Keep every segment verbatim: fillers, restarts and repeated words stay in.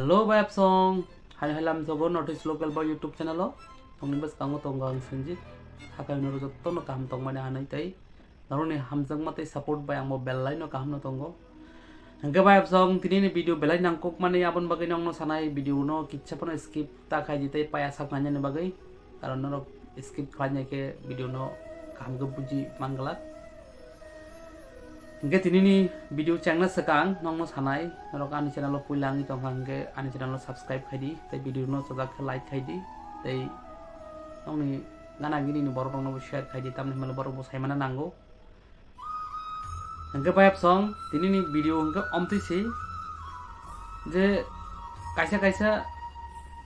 Hello bai apsong, hai hai lam jogo North East Local ba YouTube channel o. Tongni bwskango tongo ang Sanjit. Hakai norok jotono kaham tongmani hanai tei norokni hamjakma tei support bai ang bo belai no kaham no tongo. Hwnkhe bai apsong tini ni video belai nangkukmani aboni bagwi nokno sanai video no kitsa phano skip ta khaidi tei paya sak nainani bagwi. Karon norok skip khlainai khe video no kaham khe buji manglak. Hingke tini ni video chengna swkang nokno sanai, norok ani channel o puila wngwi tongkha, hingke ani channel o subscribe khaidi, tei video no chajak khe like khaidi, tei nokni gana gini ni borok rokno bo share khaidi, tamni hwnba borok bo saimana nango. Hingke bai apsong tini ni video hingke omtwi se je kaisa kaisa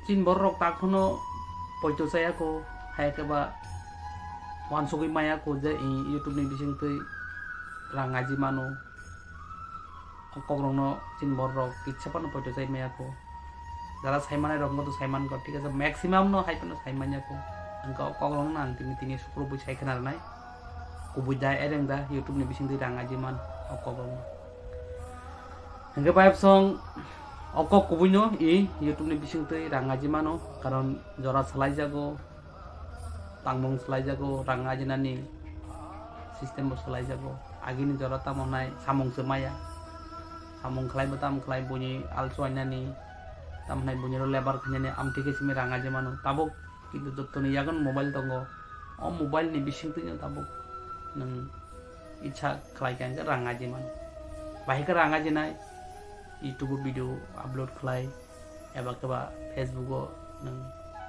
chin borok rok tak phano poito chaya kho, hai khe ba wansugwi maya kho je i YouTube ni bising twi rang aji mano. O kokrokno chini borok rok kitsa phano poito chai maya kho. Jara sai manai rok bo to sai man kho, thik ase, maximum no hai phano sai manya kho. Ang khe o kokrokno ang tini tini sukrubwi sai khna rwnai. Kubui da ereng da YouTube ni bising twi rang aji man o kokrokno. Hingke bai apsong o kok kubui no i YouTube ni bising twi rang aji mano, karon jora salai jago. Tangmung swlaijago, rang ajinani system bo swlaijago. Agini jora tamo wngnai samung se maya. Samung khlai bo tamo khlai buini alsu ainani, tamo wngnai buini ro lebar khainani amtwi khe simi rang aji mano. Tabuk kintu jottoni yagon mobile tongo. O mobile ni bisingtwi no tabuk nwng icha khlai kha hwnkhe rang aji mano. Bahai khe rang ajinai, YouTube o video upload khlai, eba khe ba Facebook o nwng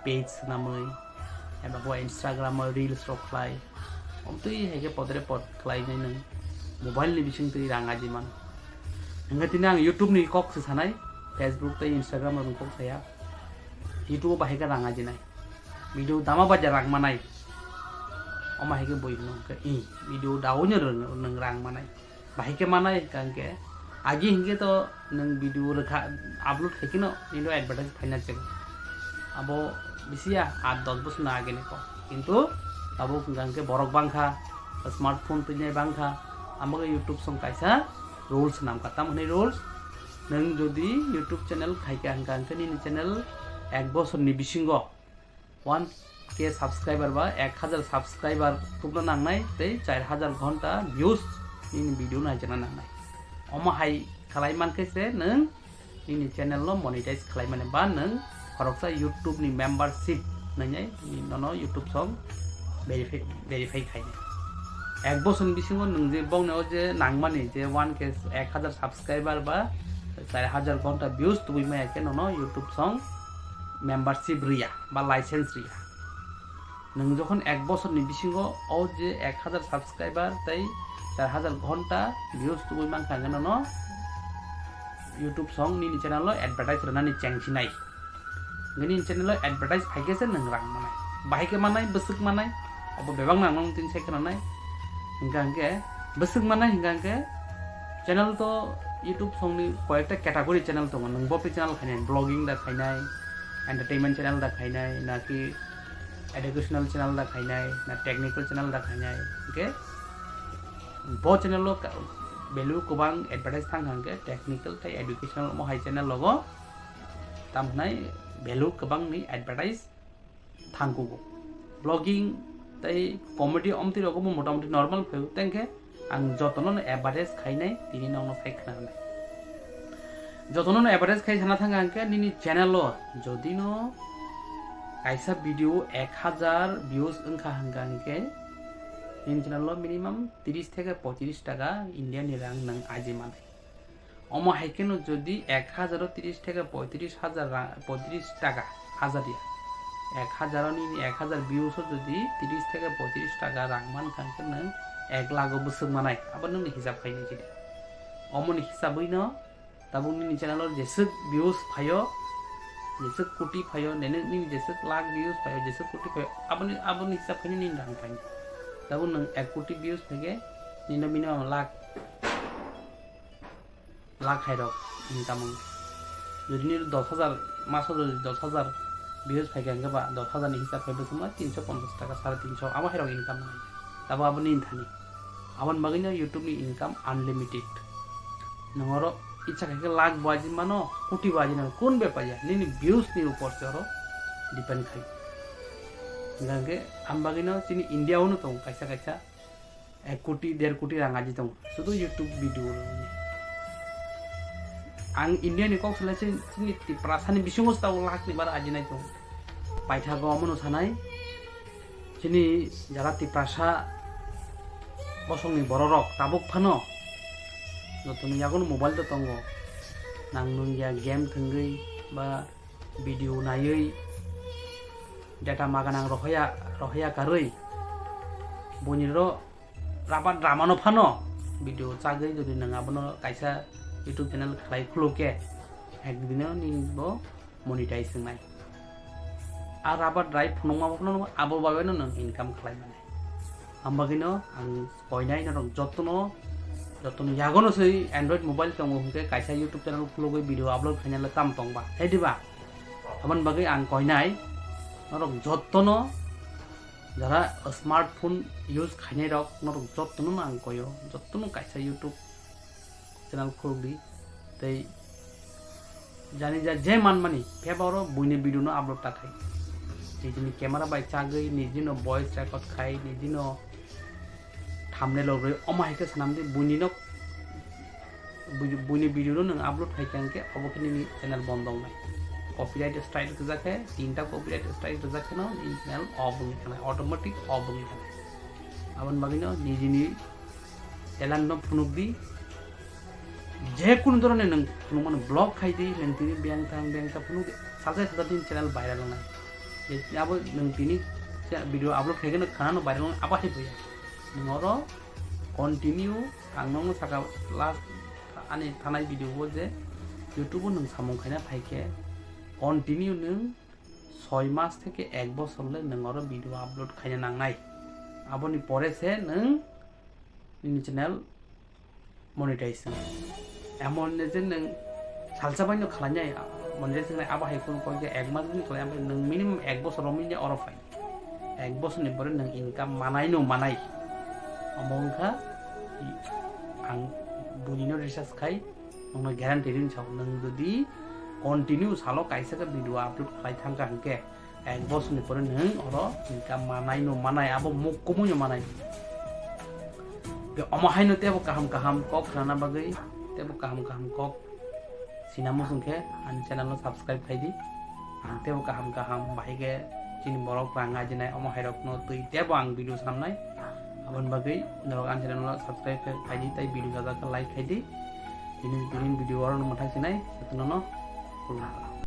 page swnamwi, eba khe ba Instagram o reels rok khlai, omtwi hai khe podre pod khlainai nwng mobile ni bisingtwi rang aji mano. Hwnkhe tini ang YouTube ni kok se sanai, Facebook tei Instagram rok ni kok saya. YouTube o bahai khe rang ajinai. Video dama baja rang manai. Omo hai khe bui hwnkhe, i, video daui no rang, rang manai. Bahai khe manai hwnkha hwnkhe, agi hwnkhe to nwng video rwkha, upload khai kheno nini advertise phaina chwng. Abo bisi ya aat dos bosor ni age ni kok. Kintu tabuk hwnkha hwnkhe borok bangkha, smartphone twinai bangkha, amo khe YouTube song kaisa rules namkha. Tamo hwnwi rules, nwng jodi YouTube channel khaikha hwnkha hwnkhe nini channel ek bosor ni bisingo one K subscriber ba ek hajar subscriber tubna nangnai tei char hajar ghonta views nini video no naijakna nangnai. Omo hai khlai mankhe se nwng nini channel no monetize khlai mani ba nwng khoroksa YouTube ni membership nwngnai nono YouTube song verify, verify khainai. Ek bosor ni bisingo nwng je bokni o je nangmani je one K ek hajar subscriber ba char hajar ghonta views tubui maya khe nono YouTube song membership riya ba license riya. Nwng jokhon ek bosor ni bisingo o je ek hajar subscriber tei char hajar ghonta views tubui mankha hwnkhe nono YouTube song nini channel o advertise rwnani chengsinai. Hwnkhe nini channel o advertise phaikhe se nwng rang manai. Bahai khe manai, bwswk manai, obo bebak nang nang tini sai khwnanai. Hwnkha hwnkhe bwswk manai hwnkha hwnkhe channel to YouTube songni koyekta category channel tongo. Nwng bo channel khainai, vlogging da khainai, entertainment channel da khainai, naki educational channel da khainai, na technical channel da khainai. Hwnkhe bo channel o ka-, value kwbang advertise thang hwnkhe technical tei educational omo hai channel logo. Tamhnai value kwbangni advertise thangkugo. Vlogging tei comedy omtwi rogo bo motamoti normal phaio, tengkhe ang jotono no advertise khainai, tini nokno sai khna rwnai. Jotono no advertise khai sana thang hwnkhe nini channel o jodi no kaisa video ek hajar views wngkha hwnkha hwnkhe nini channel o minimum tris theke poitris taka India ni rang nwng aji manai. Omo hai kheno jodi ek hajar o tris theke poitris hajar ra-, poitris taka, hajar ya. Ek hajar o nini ek hajar views o jodi tris theke poitris taka rang mankha hwnkhe nwng ek lakh o bwswk manai, abo nwngni hisab khainai chidi. Omoni hisabwi no tabuk nini channel o jeswk views phaio, jeswk koti phaio, nini, nini jeswk lakh views phaio, jeswk koti phaio, aboni, aboni hisab khainai nini rang phainai. Tabuk nwng ek koti views phaikhe nini minimum lakh lakh hai rok income wng. Jodi nini dos hajar, maso jodi dos hajar views phaikha hwnkhe ba dos hajar ni hisab khai bwswk ma tinso ponchas taka, sare tinso abo hai rok income wngnai. Tabuk aboni nini thani. Aboni bagwi no YouTube ni income unlimited. Nwng oro Icha khe lakh bo aji mano, koti bo aji mano, kun bepar ya, nini views ni upor se oro depend khai. Hingkha khe ang bagwi no chini India o no tongo kaisa kaisa ek koti, der koti rang aji tongo, sudu YouTube video rok ni. Ang India ni kok salai se chini Tiprasa ni bisingo se tabuk lakh ni bar aji nai tongo. Paithago omo no sanai, chini jara Tiprasa bosong ni borok rok tabuk phano joto ni yago no mobile to tongo, nang nung ya game thwngwi ba video naiwi data maganang rohaya, rohaya karwi buini ro rabat ramano phano video chagwi jodi nang abono kaisa YouTube channel khlai khuluk khe ekdino nini bo monetize wngnai. A rabat rai phunukma bo phano abo bagwino nang income khlai mani. Ambagino ang koinai norok jotono, jotono yagono se Android mobile tongo hwnkhe kaisa YouTube channel khulugwi video upload khainai le tam tongba, hai diba? Aboni bagwi ang koinai norok jotono jara smartphone use khainai rok norok jotono ang koyo, jotono kaisa YouTube channel khulugdi tei jani ja je manmani pheba oro buini video no upload ta khai. Nijini camera bai chagwi, nijino voice record khai, nijino thumbnail rogwi omo hai khe swnamdi buini no, bui-, buini video no nwng upload khai khe hwnkhe obo khe nini channel bondo wngnai. Copyright strike rijak khe, tinta copyright strike rijak khe no nini channel off wngwi thangnai, automatic off wngwi thangnai. Aboni bagwino nijini talent no phunukdi. Je kunu dhoroner nwng phunukmano block khai di, nwng tini biyang thang biyang thang phunuk di, salsa salsa nini channel viral wngnai. Je abo nwng tini cha-, video upload khai kheno khana no viral wngnai, abo hai buya. Nwng oro continue, ang nokno saka last ani thanai video o je YouTube o nwng samung khaina phai khe continue nwng soi mas theke ek bosor le nwng oro video upload khaina nangnai. Aboni pore se nwng nini channel monetize wng. Emon je nwng salsa bai no khlainai, monetize wngnai abo hai kheno kok je ek mas bini khlai, ampai nwng minimum ek bosor romwi je oro phai. Ek bosor ni pore nwng income manai no manai. Omo wngkha i-, ang buini no research khai nwngno guarantee rini sao, nwng jodi continue salo kaisa khe video upload khlai thangkha hwnkhe, ek bosor ni pore nwng oro income manai no manai, abo muk kumui no manai. Ge omo haino tebo kaham kaham kok khna bagwi, tebo kaham kaham kok sina muchung khe ani channel no subscribe khai di. Ang tebo kaham kaham bahai khe chini borok rang ajinai omo hai rok no twi tebo ang video samnai. Aboni bagwi norok ani channel no subscribe khai di tei video sajak khe like khai di. Tini, tini video oro no mwthang sinai, jotono no khulumkha.